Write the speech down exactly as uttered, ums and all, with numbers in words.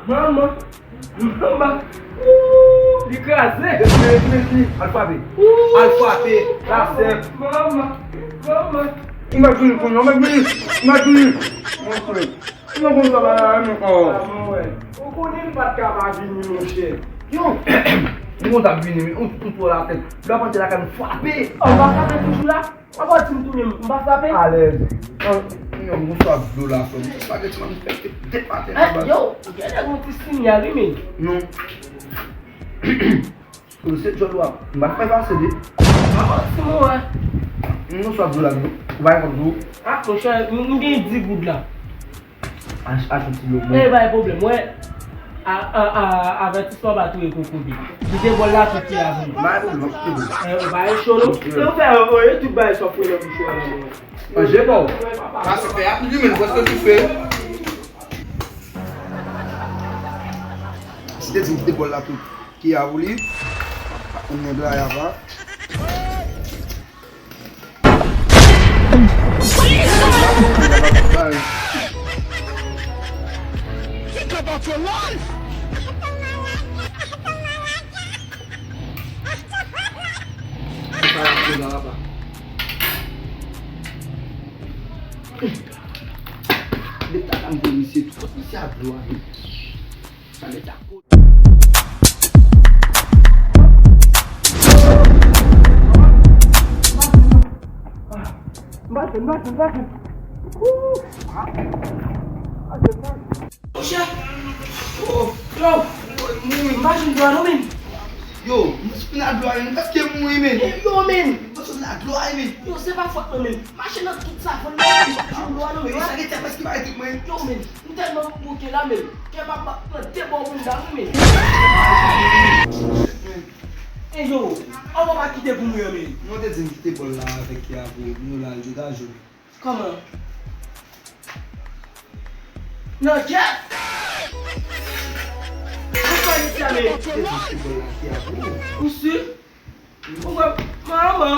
Manman! Manman! Ooh, li kraze! Vini, vini, vini. Al frape. Ooh. Al frape. La sèp. Manman! Manman! Ou mèt vini kounye a, ou mèt vini. Ou mèt vini. Monchè. Ou konn sa pa la menm. Oh. Ou konnen m pa t ka pa vini, monchè. Yo! Ou konn t ap vini, men ou, ou twò latèt. Lè w ap antre lakay m frape. Oh, m pa frape toujou la? Papa di m tounen m, m pa frape? Alèz. An, yon gwo swaf dlo la, frè m. Spaghetti, man, m fè te depate. Eh, yo, gen nèg yon ti sinyal, wi, men. Non. Yo, se djòl w ap. M pa fè pase de. Papa, si mwen wè. Yon gwo swaf dlo la, non. Ou pa gen kòb tou? Ah, monchè, m, m gen dis goud la. Ach-, achte yon ti lòt. Eh, pa gen pwoblèm, wè. A, a, a, avètisman pa touye kokobe. Kite bòl la tout ki a vini. Pa gen pwoblèm, kite bòl. Eh, ou pa gen cho, non? Ok. Se ou fè, eh, eh, tout bagay sa w fè nan bouch ou a, non? Manje bon. Pase fè a, li menm, prèske toufe. Si te di m kite bòl la tout ki a pou li, pa konn nèg la, y a pa. Think about your life! Leta la m voye misye tou. Kot misye a dlo a menm? Sa leta. M pa jwenn, m pa jwenn, m pa jwenn. Ooh! Ah! M pa jwenn, m pa jwenn. Monchè! Oh! Yo! M pa jwenn dlo a non, menm. Yo, m sot nan dlo a, menm. Èske m mouri, menm? Yo, menm. M sot nan dlo a, menm. Yo, se pa fòt mwen, menm. Mache nan tout sa, fò m pa jwenn dlo a non, menm. Yo, sa gen tè prèske pa ret mwen. Yo, menm. M tèlman bouke la, menm. Kè m ap bat nan de bò bounda m, menm. E yo, an w pa kite pou mwen, menm. Mwen te di m kite bòl la avèk kè a pou nou la, l te ta jwe. Kòman? Nan kè? Ou pa di sa, menm. Mwen te di m kite bòl la kè a pou ou. Ou si? Ou wè, manman.